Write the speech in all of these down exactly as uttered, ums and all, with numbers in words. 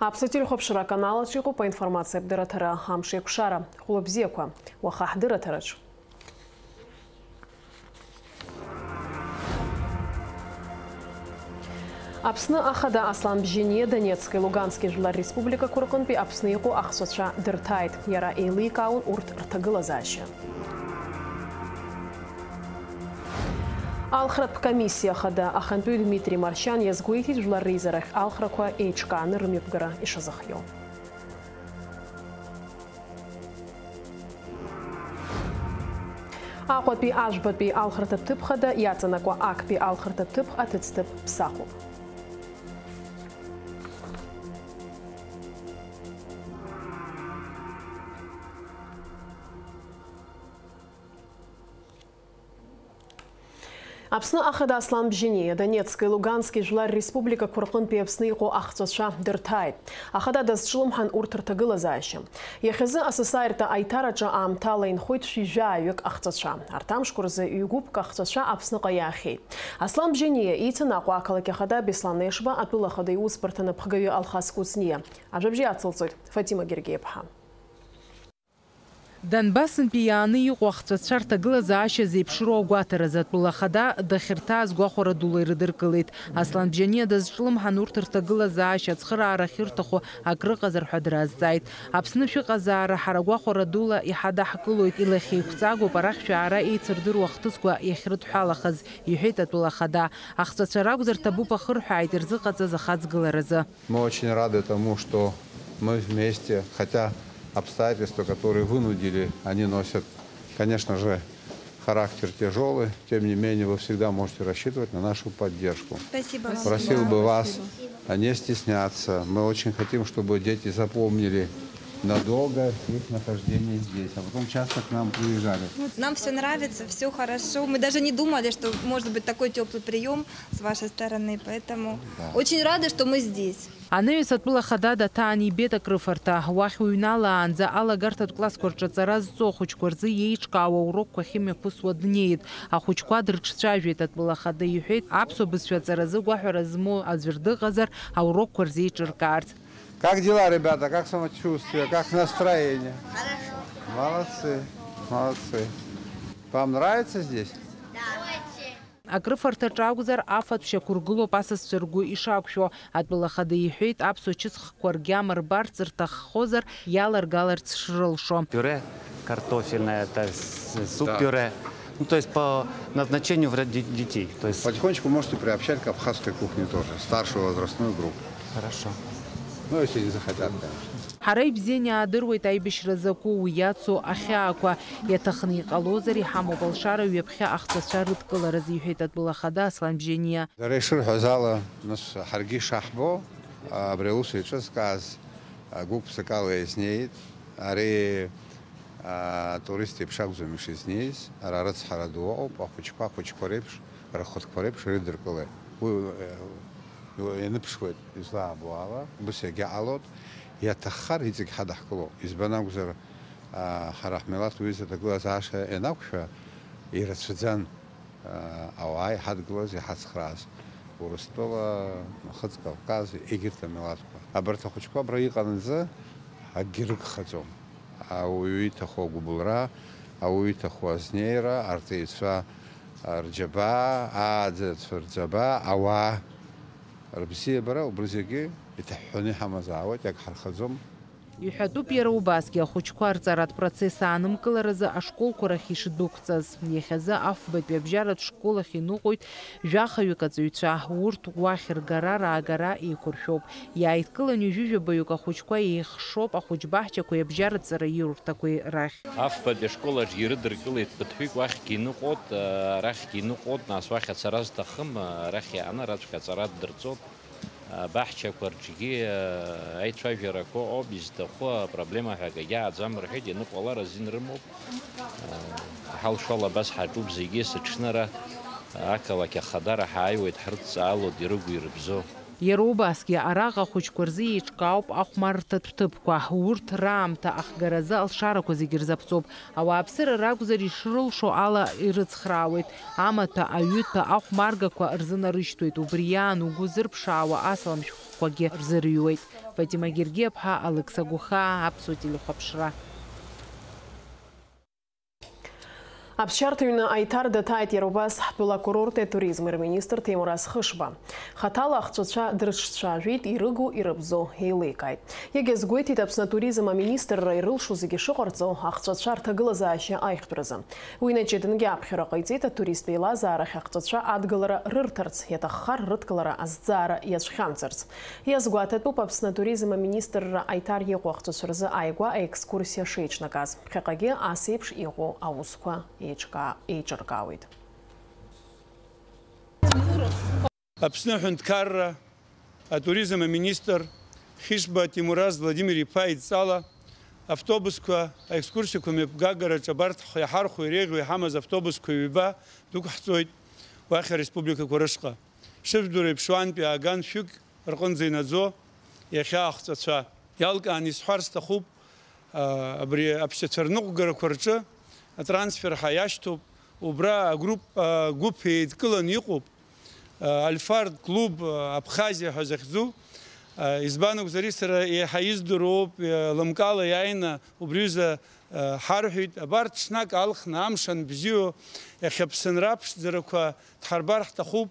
Аԥсуа телехәаԥшра аканал аҿы иҟоуп аинформациатә дырраҭара Амш еиқәшара. Хәлыбзиақәа, уаха ҳдырраҭараҿ. Аԥсны Ахада Аслан Бжьаниа Донецки Лугански Жәлар Республикақәа рҟынтәи Аԥсны иҟоу ахҵәацәа дырҭааит. Иара еиликаауан урҭ рҭагылазаашьа. Алхратә комиссиа хада ахантәаҩы Дмитри Маршьан иазгәеиҭеит, жәлар реизарахь алхрақәа еиҿкааны рымҩаԥгара ишазыхиоу. Аҟәатәи Ажәбатәи алхраҭа ҭыԥ хада иаҵанакуа актәи алхраҭа ҭыԥ аҭыӡҭыԥ ԥсахуп. Аԥсны Ахада Аслан Бжьаниа Донецки Лугански Жәлар Республикақәа рҟынтәи Аԥсны иҟоу ахҵәацәа дырҭааит. Ахада дазҿлымҳан урҭ рҭагылазаашьа. Иахьазы асасааирҭа аиҭараҿы аамҭала инхоит шәи жәаҩык ахҵәацәа. Арҭ амшқәа рзы ҩ-гәыԥк ахҵәацәа Аԥсныҟа иаахьеит. Аслан Бжьаниа ицын Аҟәа ақалақь ахада Беслан Ешба, атәыла ахада иусбарҭа напхгаҩы Алхас Кәыҵниа. Ажәабжьы ацылҵоит Фатима Гергеиԥҳа. Донбассынтәи иааны иҟоу ахҵәацәа рҭагылазаашьа зеиԥшроу агәаҭаразы атәыла ахада дахьырҭааз гәахәара дула ирыдыркылеит. Аслан Бжьаниа дазҿлымҳан урҭ рҭагылазаашьа ацхыраара ахьырҭаху акрыҟазар ҳәа дразҵааит. Аԥсны шәыҟазаара ҳара гәахәара дула иҳадаҳкылоит, илахьеиқәҵагоуп арахь шәаара еицырдыруа ахҭысқәа иахьрыдҳәалахаз, иҳәеит атәыла ахада. Ахҵәацәа ракәзар ҭабуп ахырҳәааит ирзыҟаҵаз ахаҵгыларазы. Мы очень рады тому, что мы вместе, хотя обстоятельства, которые вынудили, они носят, конечно же, характер тяжелый, тем не менее вы всегда можете рассчитывать на нашу поддержку. Спасибо вам. Просил бы вас не стесняться. Мы очень хотим, чтобы дети запомнили надолго их нахождение здесь, а потом часто к нам приезжали. Нам все нравится, все хорошо. Мы даже не думали, что может быть такой теплый прием с вашей стороны, поэтому очень рады, что мы здесь. Анаҩс атәыла хада даҭаан ибеит акрыфарҭа. Уахь уҩналаанӡа алагарҭатә классқәа рҿы аҵара зҵо ахәыҷқәа рзы иеиҿкаауа урокқәа ахьымҩаԥысуа днеит. Ахәыҷқәа дрыҿцәажәеит атәыла хада, иҳәеит, аԥсуа бызшәа аҵаразы гәаҳәара змоу аӡәыр дыҟазар, аурокқәа рзеиҿыркаарц. Как дела, ребята? Как самочувствие? Как настроение? Хорошо. Молодцы, молодцы. Вам нравится здесь? Да. Акрыфарҭаҿы акәзар, афатә шьақәыргылоуп асасцәа ргәы ишақәшәо. Атәыла хада иҳәеит, аԥсуа чысхқәа ргьама рбарц рҭаххозар, иаларгаларц шрылшо. Пюре картофельное, это с-, суп-пюре. Ну, то есть по назначению вроде детей. То есть... Потихонечку можете приобщать к абхазской кухне тоже, старшую возрастную группу. Хорошо. Ну, если не захотят, конечно. Ҳара ибзианы иаадыруеит аибашьра закәу, уи иацу ахьаақәа. Иаҭахны иҟалозар, иҳамоуп алшара ҩаԥхьа ахҵәацәа рыдкылараз, иҳәеит атәыла хада Аслан Бжьаниа. Дара ишырҳәаз ала, нас, ҳаргьы ишаҳбо, абри аус еиҿызкааз гәык-ԥсыкала изнеит. Ари, а, турист еиԥш акәӡам ишизнеиз, ара арыцҳара ду ыҟоуп, ахәыҷқәа ахәыҷқәа реиԥш, рхатәқәа реиԥш ирыдыркылеит. Уи, э, ианыԥшуеит излаабо ала, ус иагьаҟалоит, иаҭаххар иҵегь ҳадаҳкылоуп. Избан акәзар, а, ҳара ҳмилаҭ уҩыза аҭагылазаашьа ианақәшәа, ирацәаӡан. Ауаа иҳадгылаз, иҳацхрааз, Урыстәыла, Нхыҵ Кавказ, егьырҭ амилаҭқәа. Абарҭ ахәыҷқәа абра иҟанӡа акгьы рыгхаӡом. Ауаҩы иҭаху агәыбылра, ауаҩы иҭаху азнеира, арҵаҩцәа рџьабаа, ааӡаҩцәа рџьабаа, ауаа рыбзиабара, убри зегьы иҭаҳәҳәаны иҳамазаауеит, иагҳархаӡом. Иҳәатәуп иара убасгьы ахәыҷқәа рҵаратә процесс аанымгыларазы ашколқәа рахь ишдәықәҵаз. Иахьазы афбатәи абжьаратә школ ахь иныҟәоит жәахаҩык аҵаҩцәа, урҭ уахь ргара-раагара еиқәыршәоуп. Иааидкылан ҩажәижәабаҩык ахәыҷқәа еихшоуп ахәыҷбаҳчақәеи абжьаратә ҵараиурҭақәеи рахь. Афбатәи ашкол аҿы ирыдыркылеит ԥыҭҩык уахьгьы иныҟәоит, арахьгьы иныҟәоит, нас уахь ацара зҭахым, арахь иааны араҵәҟьа аҵара ддырҵоит. Абаҳчақәа рҿгьы, аицәажәарақәа ыҟоуп, изҭаху апроблема ҳәа акгьы ааӡам рҳәеит, ианыҟәалар азин рымоуп. Ҳалшола абас ҳаҿуп зегьы, сыҽнара ақалақь ахадара ҳааиуеит, ҳрыдҵаалоит ирыгу ирыбзоу. Иара убасгьы араҟа ахәыҷқәа рзы еиҿкаауп ахәмаррҭатә ҭыԥқәа. Урҭ раамҭа ахгаразы алшарақәа зегьы рзаԥҵоуп. Ауааԥсыра ракәзар, ишрылшо ала ирыцхраауеит. Амаҭәа, аҩыҭәа, ахәмаргақәа рзынарышьҭуеит. Убри аан угәы зырԥшаауа асалам шәҟәқәагьы рзырҩуеит. Фатима Гергиаԥҳа, Алықьса Гәхаа, Аԥсуа телехәаԥшра. Аԥсшьарҭа ҩны Аиҭар даҭааит иара убас ҳтәыла акурорти атуризми рминистр Ҭемураз Хышба. Хаҭала ахҵәацәа дрыҿцәажәеит, ирыгу, ирыбзоу еиликааит. Иагьазгәеиҭеит Аԥсны атуризм аминистрра ирылшо зегьы шыҟарҵо ахҵәацәа рҭагылазаашьа аихтәразы. Уи инаҷыдангьы аԥхьара ҟаиҵеит атуристтә еилазаарахь ахҵәацәа адгылара рырҭарц, иаҭаххар рыдкылара азҵаара иацәхьамҵырц. Иазгәаҭатәуп Аԥсны атуризм аминистрра Аиҭар иҟоу ахҵәацәа рзы ааигәа аекскурсиа шеиҿнаказ. Ԥхьаҟагьы ас еиԥш иҟоу аусқәа еиҿка-, еиҿыркаауеит. Аԥсны аҳәынҭқарра атуризм аминистр Хышба Ҭемураз Владимир-иԥа идҵала автобусқәа, аекскурсиақәа мҩаԥгагараҿы абарҭ ҳхы иаҳархәо иреиӷьу иҳамаз автобусқәа ҩба дәықәҳҵоит уахь ареспубликақәа рышҟа. Шыжәдыруа еиԥш, уантәи ааган шәҩык рҟынӡа инаӡо иахьа ахҵәацәа. Иалкааны исҳәар сҭахуп, а, абри аԥсшьацәа рныҟәгарақәа рҿы атрансфер ҳәа иашьҭоуп, убра агрупп-, агәыԥ еидкыланы иҟоуп, а, Альфард клуб, а, Абхазиа ҳәа захьӡу, а, избан акәзар, сара еиҳа издыруоуп, а, лымкаала иааины убри аҩыза ҳарҳәеит, абарҭ ҽнак алхны амш анбзиоу, иахьа Аԥсынра аԥшӡарақәа дҳарбар ҳҭахуп,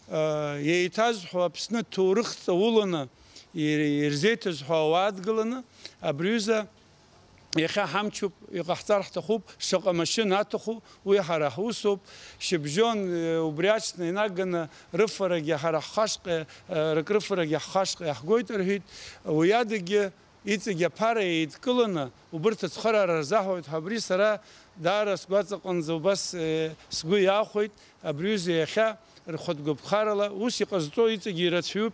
еиҭазҳәо Аԥсны ҭоурых ҵауланы ир-, ирзеиҭазҳәо ауаа адгыланы, абри аҩыза иахьа ҳамчуп, иҟаҳҵар ҳҭахуп, шаҟа машьына аҭаху, уи ҳара ҳусуп, шьыбжьон, убри аҽны инаганы рыфарагьы ҳара ҳхашҟа, рык рыфарагьы ҳхашҟа иаҳгоит рҳәеит, уи адагьы Иҵегь аԥара еидкыланы убырҭ ацхыраара рзаҳауеит ҳәа абри сара даара сгәаҵаҟынӡа убас, э, сгәы иахәеит, абри аҩыза иахьа рхатә гәаԥхарала ус иҟазҵо иҵегь ирацәаҩуп.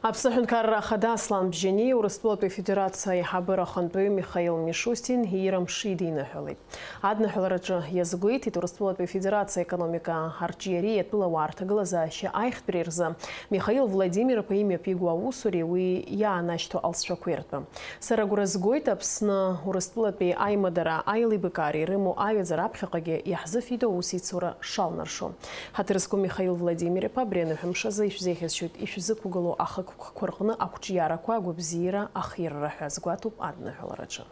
Аԥсны Аҳәынҭқарра Ахада Аслан Бжьаниа Урыстәылатәи Афедерациа аиҳабыра ахантәаҩы Михаил Мишустин иира мшы идиныҳәалеит. Адныҳәалараҿы иазгәеиҭеит, Урыстәылатәи Афедерациа аекономика арҿиареи атәылауаа рҭагылазаашьа аихтәреи рзы Михаил Владимир-иԥа имҩаԥигоу аусуреи уи иаанашьҭу алҵшәақәеи ртәы. Сара агәра згоит, Аԥсны Урыстәылатәи аимадара аилибакаареи ирымоу аҩаӡара аԥхьаҟагьы иаҳзыфиду аусеицура шалнаршо. Ҳаҭыр зқәу Михаил Владимир-иԥа абри аныҳәамш азы ишәзеиӷьасшьоит ишәзықәгылоу ахықәкқәа рҟны ақәҿиарақәа, агәабзиара, ахирра ҳәа азгәаҭоуп адныҳәалараҿы.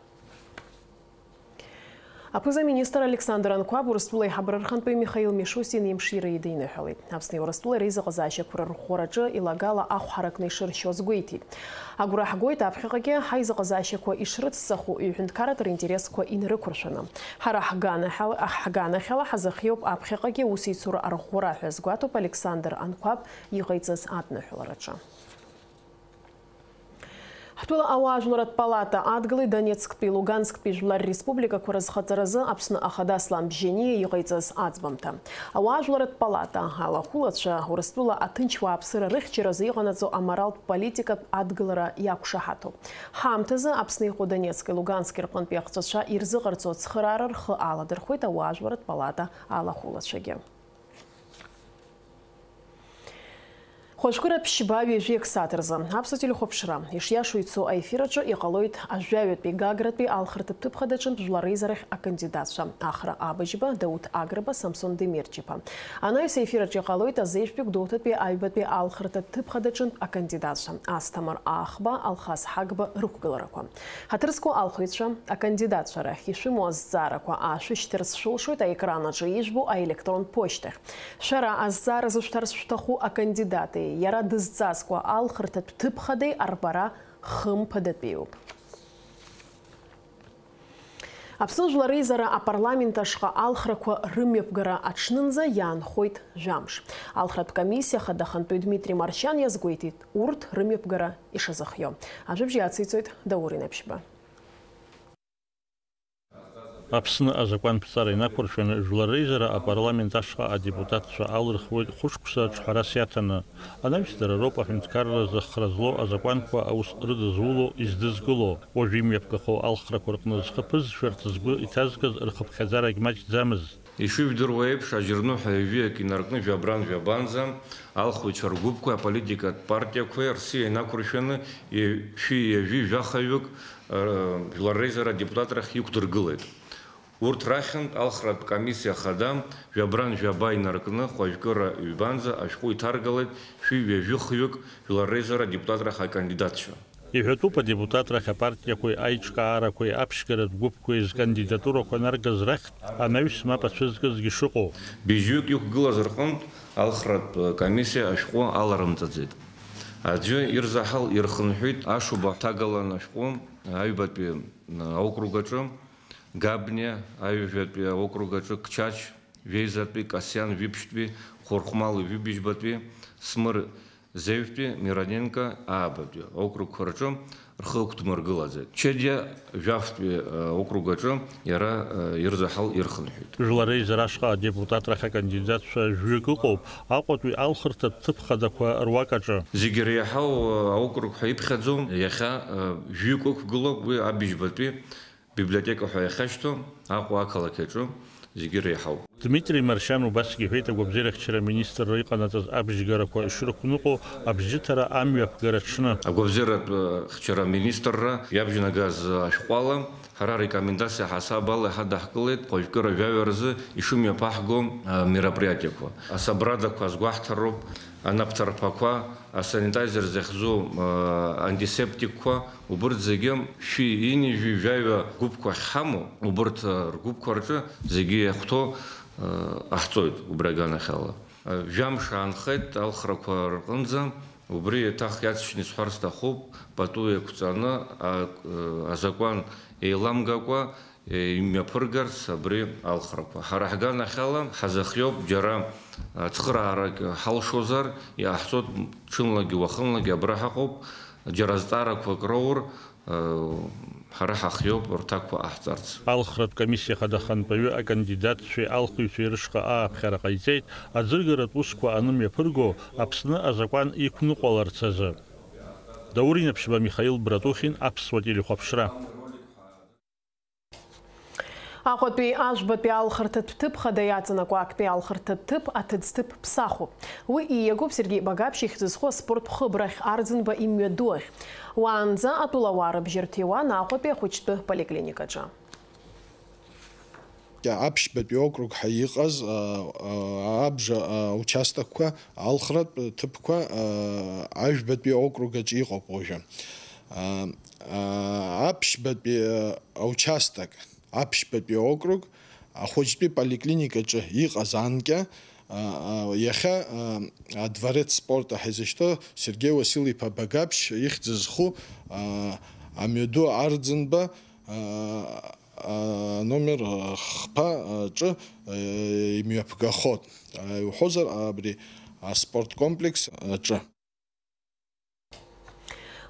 Аԥыза-министр Александр Анқәаб Урыстәыла аиҳабыра рхантәаҩы Михаил Мишустин имшира идиныҳәалеит. Аԥсни Урыстәылеи реизыҟазаашьақәа рырӷәӷәараҿы илагала ахә ҳаракны ишыршьо азгәеиҭеит. Агәра ҳгоит аԥхьаҟагьы ҳаизыҟазаашьақәа ишрыцҵаху, ҩҳәынҭқарратә ринтересқәа инарықәыршәаны. Ҳара ҳганаҳал-, ҳганахьала ҳазыхиоуп аԥхьаҟагьы аусеицура арӷәӷәара ҳәа азгәаҭоуп Александр Анқәаб иҟаиҵаз адныҳәалараҿы. Ҳтәыла ауаажәларратә палата адгылеит Донецктәи, Лугансктәи жәлар республикақәа рызхаҵаразы Аԥсны Ахада Аслан Бжьаниа иҟаиҵаз аӡбамҭа. Ауаажәларратә палата алахәылацәа Урыстәыла аҭынч уааԥсыра рыхьчаразы иҟанаҵо аморалтә политикатә адгылара иақәшаҳаҭуп. Ҳаамҭазы Аԥсны иҟоу Донецки Лугански рҟынтәи ахҵәацәа ирзыҟарҵо ацхыраара рхы аладырхәеит ауаажәларратә палата алахәылацәагьы. Хәажәкыра ԥшьба ҩажәи аксаҭ рзы Аԥсуа телехәаԥшра. Ишиашоу ицо аефир аҿы иҟалоит Ажәаҩатәи Гагратәи алхырҭатә ҭыԥхадаҿынтә жәлар реизарахь акандидатцәа Ахра Абыжьба, Дауҭ Агрба, Самсон Демерчиԥа. Анаҩс аефир аҿы иҟалоит Азеижәтәи Гәдоуҭатәи аҩбатәи алхырҭатә ҭыԥхадаҿынтә акандидатцәа Асҭамыр Аахба, Алхас Ҳагба рықәгыларақәа. Ҳаҭыр зқәу алхыҩцәа, акандидатцәа рахь ишәымоу азҵаарақәа аашәышьҭырц шәылшоит аекран аҿы ижәбо аелектрон ԥошьҭахь. Шәара азҵаара зышәҭарц шәҭаху акандидати иара дызҵазкуа алхырҭатә ҭыԥхади арбара хымԥадатәиуп. Аԥсны Жәлар Реизара апарламент ашҟа алхрақәа рымҩаԥгара аҽнынӡа иаанхоит жәамш. Алхратә комиссиа ахада ахантәаҩ Дмитри Маршьан иазгәеиҭеит урҭ рымҩаԥгара ишазыхио. Ажәабжь иациҵоит Даур Инаԥшьба. Аԥсны азакәанԥҵара инақәыршәаны Жәлар Реизара апарламент ашҟа адепутатцәа алырхуеит хәышықәса ҿҳәарас иаҭаны. Анаҩс дара роуп аҳәынҭқарра зыхра злоу азакәанқәа аус рыдызуло, издызкыло. Уажә имҩаԥгахо алхрақәа рҟны зхы ԥызшәарц згәы иҭазгаз рхыԥхьаӡарагь маҷӡамызт. Ишыжәдыруа еиԥш, ажьырныҳәа ҩажәиак инаркны жәабран жәабанӡа алхыҩцәа ргәыԥқәеи аполитикатә партиақәеи рсиа инақәыршәаны, ҩ-, шәи ҩажәи жәахаҩык, р-, жәлар реизара адепутатрахь иқәдыргылеит. Урҭ рахьынтә алхратә комиссиа хада жәабран жәаба инаркны хәажәкыра ҩбанӡа ашәҟәы иҭаргалеит шәи ҩажәихҩык жәлар реизара адепутатрахь акандидатцәа. Иҳәатәуп адепутатрахь апартиақәеи аиҿкаарақәеи аԥшьгаратә гәыԥқәеи зкандидатурақәа наргаз рахьтә анаҩс мап ацәызкызгьы шыҟоу. Быжьҩык иқәгылаз рҟынтә алхратә комиссиа ашәҟәы аларымҵаӡеит. Аӡәы ирзаҳал ирхынҳәит, ашәҟәы ҭагалан ашәҟәы аҩбатәи аокруг аҿы, Габниа аҩажәатәи аокруг аҿы, Қчач жәеизатәи, Касиан жәиԥшьтәи, Хәырхәмал ҩажәибжьбатәи, Смыр Зеҩтәи, Мироненко аабатәи округқәа рҿы рхы ықәдмыргылаӡеит. Чедиа жәафтәи, э, округ аҿы иара, э, ирзаҳал ирхынҳәит. Жәлар реизара ашҟа адепутатрахь акандидатцәа жәҩык ыҟоуп, Аҟәатәи алхырҭатә ҭыԥ хадақәа руак аҿы. Зегьы реиҳау, э, аокруг ҳәа иԥхьаӡоу иахьа, э, жәҩык ықәгылоуп, уи абыжьбатәи библиотека ҳәа иахьашьҭоу Аҟәа ақалақь аҿы зегьы реиҳауп. Дмитри Маршьан убасгьы иҳәеит, агәабзиарахьчара аминистрра иҟанаҵаз абжьгарақәа ишрықәныҟәо абжьыҭара амҩаԥгара аҽны. Агәабзиаратә, э, хьчара аминистрра иабжьнагаз ашәҟәала ҳара арекомендациа ҳасаб ала иҳадаҳкылеит хәажәкыра жәаҩа рзы ишымҩаԥаҳго, э, мероприатиақәа. Асабрадақәа азгәаҳҭароуп, анапҭарԥақәа, асанитайзер захьӡу, э, антисептикқәа, убырҭ зегьы шәи ҩынҩажәи жәаҩа гәыԥқәа ахьҳамоу, убырҭ, э, ргәыԥқәа рҿы зегьы иахәҭоу, э, ҟаҳҵоит убри аганахьала. Э, жәамш аанхеит алхрақәа рҟынӡа, убри еиҭах иаҵшьны исҳәар сҭахуп, пату еиқәҵаны, а-, э, азакәан еиламгакәа, имҩаԥыргарц абри алхрақәа. Ҳара ҳганахьала ҳазыхиоуп, џьара, а, цхыраарак ҳалшозар, иҟаҳҵоит, ҽынлагьы уахынлагьы абра ҳаҟоуп, џьара зҵаарақәак роур, а, ҳара ҳахиоуп рҭакқәа ҟаҳҵарц. Алхратә комиссиа хада ахантәаҩы акандидатцәеи алхыҩцәеи рышҟа ааԥхьара ҟаиҵеит, аӡыргаратә усқәа анымҩаԥырго Аԥсны азакәан иқәныҟәаларц азы. Даур Инаԥшьба, Михаил Братухин, Аԥсуа телехәаԥшра. Аҟәатәи Ажәбатәи алхырҭатә ҭыԥ хада иаҵанакуа актәи алхырҭатә ҭыԥ аҭыӡҭыԥ ԥсахуп. Уи ииагоуп Сергеи Багаԥшь ихьӡ зху аспорт хыбрахь, Арӡынба имҩаду ахь. Уаанӡа атәылауаа рыбжьы рҭиуан Аҟәатәи ахәыҷтәы поликлиникаҿы. Аԥшьбатәи округ ҳәа иҟаз, а, а, абжа, а, участокқәа, алхратә ҭыԥқәа, а, Ажәбатәи округ аҿы иҟоуп уажәы. А, а, Аԥшьбатәи, а, участок, Аԥшьбатәи округ, ахәыҷтәи поликлиникаҿы иҟаз анкьа, а, а, иахьа, а, адворец спорта ҳәа изышьҭоу Сергеи Уасил-иԥа Багаԥшь ихьӡ зху, а, амҩаду Арӡынба, а, а, номер хԥа аҿы, а, имҩаԥгахоит. А, иуҳәозар, абри аспорт комплекс аҿы.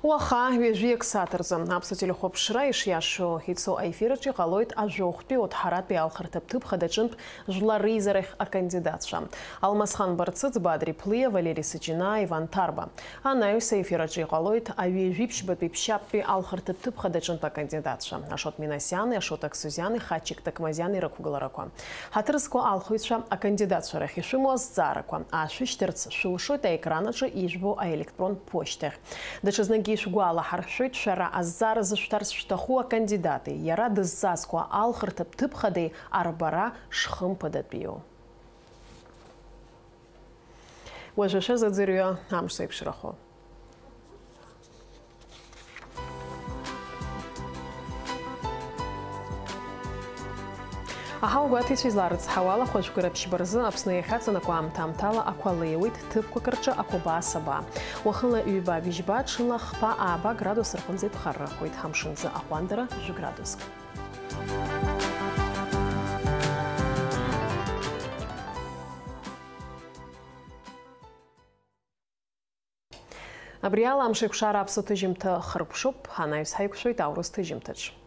Уаха ҩажәиак сааҭ рзы Аԥсуа телехәаԥшра ишиашоу ицо аефир аҿы иҟалоит Ажәохәтәи Оҭҳаратәи алхырҭатә ҭыԥ хадаҿынтә жәлар реизарахь акандидатцәа. Алмасхан Барцыц, Бадри Ԥлиа, Валери Сыҷына, Иван Ҭарба. Анаҩс аефир аҿы иҟалоит аҩажәиԥшьбатәи ԥшьаптәи алхырҭатә ҭыԥ хадаҿынтә акандидатцәа Ашот Минасиани, Ашот Аксузиани, Хачик Такмазиани рықәгыларақәа. Ҳаҭыр зқәу алхыҩцәа акандидатцәа рахь ишәымоу азҵаарақәа аашәышьҭырц шәылшоит аекран аҿы ижәбо аелектрон ԥошьҭахь. Даҽазныкгьы ишәгәалаҳаршәоит, шәара азҵаара зышәҭарц шәҭаху акандидати иара дызҵазкуа алхырҭатә ҭыԥ хадеи арбара шхымԥадатәиу. Уажәы шәазыӡырҩы амш зеиԥшрахо. Аҳауагәаҭаҩцәа изларыцҳауала, хәажәкыра ԥшьба рзы Аԥсны иахьаҵанакуа аамҭа-аамҭала ақәа леиуеит, ҭыԥқәак рҿы ақәа баа-сабаа. Уахынла ҩба-бжьба, ҽынла хԥа-ааба градус рҟынӡа иԥхаррахоит, амшын азы аҟәандара жәа градуск. Абри ала Амшеикәшара аԥсуа ҭыжьымҭа хыркәшоуп, анаҩс ҳаиқәшәоит аурыс ҭыжьымҭаҿ.